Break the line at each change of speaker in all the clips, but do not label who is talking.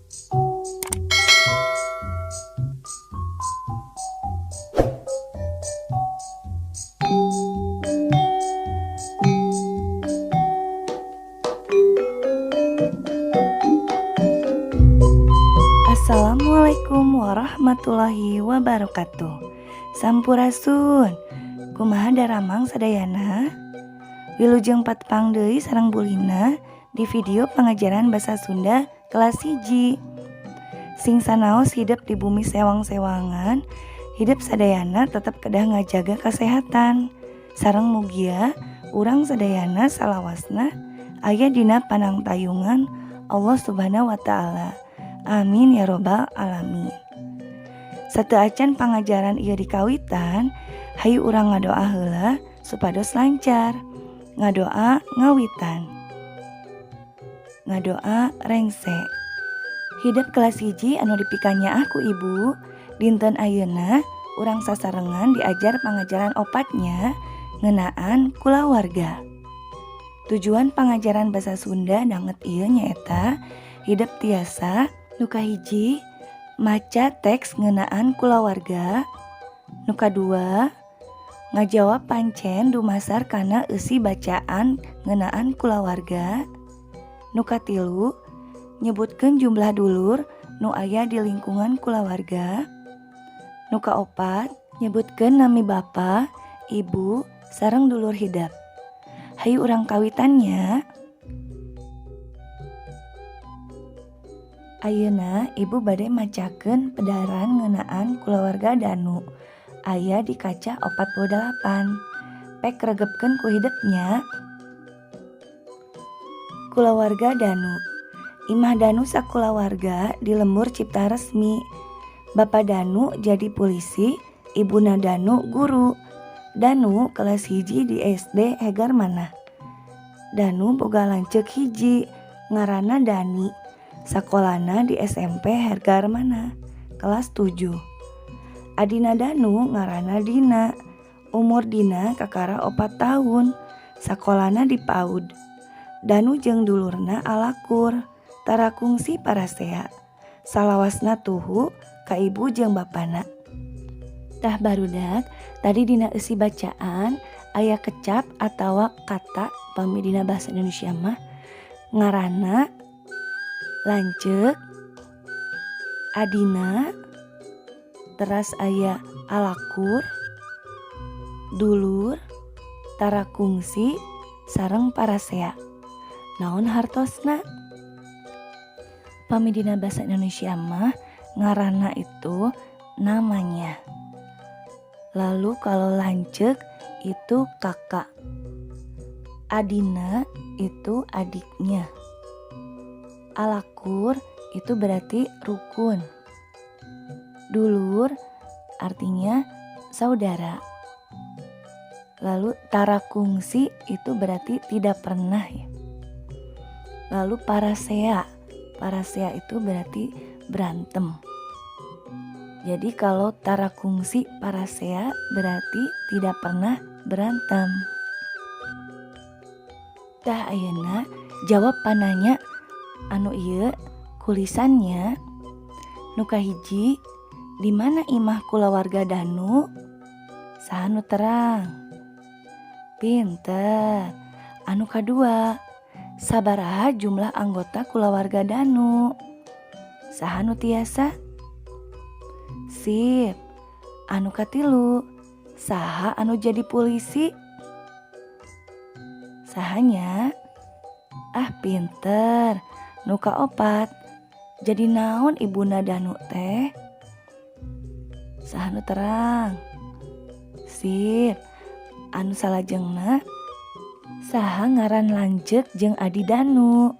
Assalamualaikum warahmatullahi wabarakatuh. Sampurasun. Kumaha daramang sadayana? Wilujeng patepang deui sareng Bulina di video pengajaran bahasa Sunda kelas 1. Sing sanaos hidep di bumi sewang-sewangan, hidep sadayana tetep kedah ngajaga kesehatan. Sareng mugia urang sadayana salawasna aya dina panangtayungan Allah Subhanahu wa Ta'ala. Amin ya robbal alamin. Sateuacan pangajaran ieu dikawitan, hayu urang ngadoa heula supados lancar. Ngadoa ngawitan. Ngadoa rengse. Hidep kelas 1 anu dipikanyaah ku ibu, dinten ayeuna urang sasarengan diajar pangajaran opatnya ngeunaan kulawarga. Tujuan pangajaran basa Sunda danget ieu nyaeta hidep tiasa: nu kahiji, maca teks ngeunaan kulawarga; nu kadua, ngajawab pancen dumasar kana eusi bacaan ngeunaan kulawarga; nu katilu, nyebutkeun jumlah dulur nu aya di lingkungan kulawarga; nu kaopat, nyebutkeun nami bapa, ibu, sareng dulur hidep. Hayu urang kawitan nya. Ayeuna ibu bade macakeun pedaran ngeunaan kulawarga Danu. Aya di kaca 48. Pek regepkeun ku hidep nya. Kulawarga Danu. Imah Danu sakulawarga di lembur Cipta Resmi. Bapa Danu jadi polisi, ibuna Danu guru. Danu kelas 1 di SD Hegarmanah. Danu boga lanceuk hiji, ngaranna Dani. Sakolana di SMP Hegarmanah, kelas 7. Adina Danu ngaranna Dina. Umur Dina kakara 4 tahun. Sakolana di PAUD. Danu jeung dulurna alakur, tara kungsi parasea. Salawasna tuhu ka ibu jeung bapana. Tah barudak, tadi dina eusi bacaan aya kecap atawa kata, pami dina bahasa Indonesia mah ngaranna lanceuk, adina, teras aya alakur, dulur, tara kungsi, sareng parasea. Naon hartosna? Pami dina bahasa Indonesia mah ngaranna itu namanya. Lalu kalau lanceuk itu kakak. Adina itu adiknya. Alakur itu berarti rukun. Dulur artinya saudara. Lalu tara kungsi itu berarti tidak pernah ya. Lalu parasea. Parasea itu berarti berantem. Jadi kalau tara kungsi parasea berarti tidak pernah berantem. Tah, ayeuna jawab pananya anu ieu ku lisan nya. Nu kahiji, di mana imah kulawarga Danu? Saha nu terang? Pinter. Anu kadua, sabaraha jumlah anggota kulawarga Danu? Saha nu tiasa? Sip. Anu katilu, saha anu jadi polisi? Saha nya? Ah, pinter. Nu kaopat, jadi naon ibuna Danu teh? Saha nu terang? Sip. Anu salajengna, saha ngaran lanceuk jeung adi Danu?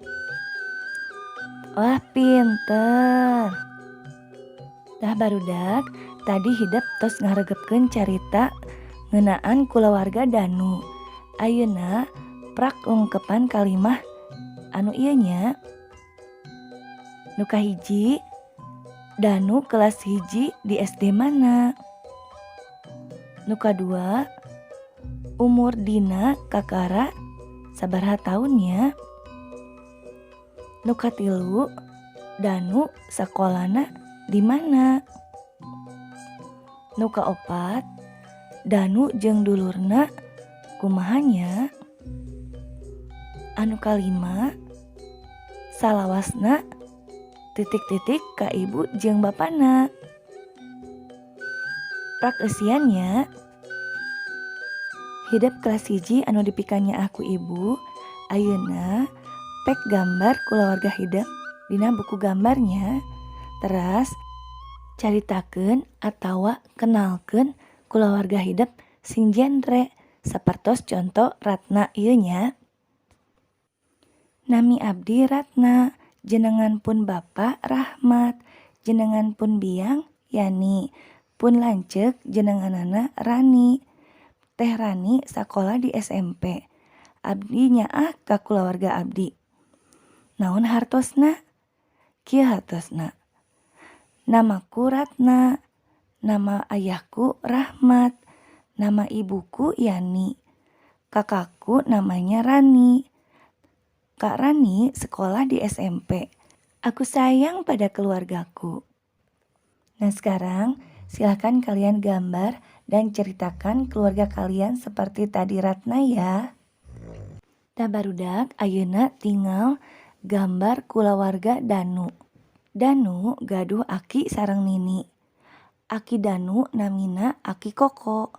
Wah, pinter. Tah barudak, tadi hidep tos ngaregepkeun carita ngeunaan kulawarga Danu. Ayeuna prak lengkepan kalimah anu ieu nya. Nu kahiji, Danu kelas 1 di SD mana? Nu kadua, umur Dina kakara sabaraha taun nya? Nu katilu, Danu sakolana di mana? Nu kaopat, Danu jeung dulurna kumaha nya? Anu kalima, salawasna titik-titik ka ibu jeung bapana. Prak eusian nya. Hidep kelas 1 anu dipikanyaah ku ibu, ayeuna pek gambar kulawarga hidep dina buku gambarnya. Teras caritakeun atawa kenalkeun kulawarga hidep sing jentre sapertos conto Ratna ieu nya. Nami abdi Ratna, jenengan pun bapa Rahmat, jenengan pun biang Yani, pun lanceuk jenenganana Rani. Teh Rani sakola di SMP. Abdi nyaah ka kulawarga abdi. Naon hartosna? Kieu hartosna. Namaku Ratna, nama ayahku Rahmat, nama ibuku Yani, kakakku namanya Rani. Kak Rani sekolah di SMP. Aku sayang pada keluargaku. Nah, sekarang silahkan kalian gambar dan ceritakan keluarga kalian seperti tadi Ratna ya. Tah barudak, ayeuna tinggal gambar kulawarga Danu. Danu gaduh aki sareng nini. Aki Danu namina Aki Koko.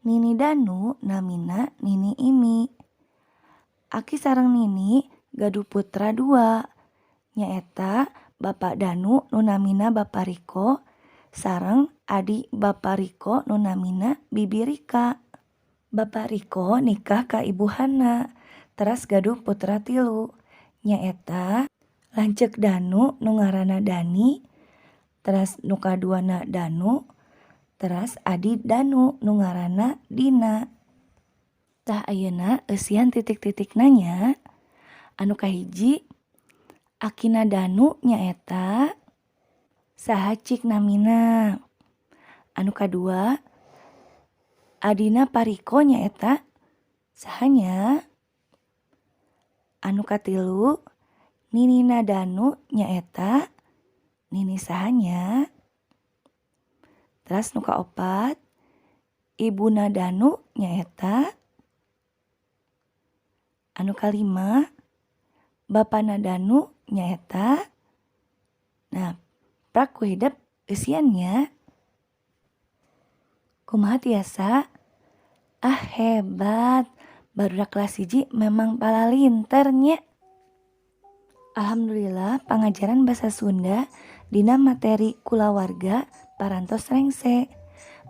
Nini Danu namina Nini Imi. Aki sareng Nini gaduh putra dua, nyaeta Bapak Danu nu namina Bapa Riko sareng adi Bapa Riko nu namina Bibi Rika. Bapa Riko nikah ka Ibu Hana, teras gaduh putra tilu, nyaeta lanceuk Danu nu ngaranna Dani, teras nu kaduana Danu, teras adi Danu nu ngaranna Dina. Tah, ayeuna eusian titik-titikna nya. Anu kahiji, akina Danu nyaeta saha cik namina? Anu kadua, adina Pa Riko nyaeta saha nya? Anu katilu, ninina Danu nyaeta nini saha nya? Teras nu kaopat, ibuna Danu nyaeta? Anu kalima, bapana Danu nyaeta? Nah, prak ku hidep eusian nya. Kumaha, tiasa? Ah, hebat, barudak kelas 1 memang palalinter nya. Alhamdulillah, pangajaran basa Sunda dina materi kulawarga parantos rengse.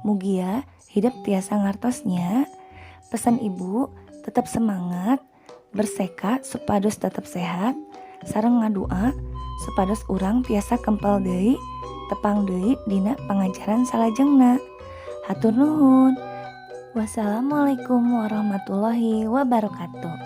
Mugia hidep tiasa ngartos nya. Pesan ibu, tetap semangat, berseka supados tetap sehat, sareng ngadua supados urang tiasa kempel deui, tepang deui dina pangajaran salajengna. Hatur nuhun. Wassalamualaikum warahmatullahi wabarakatuh.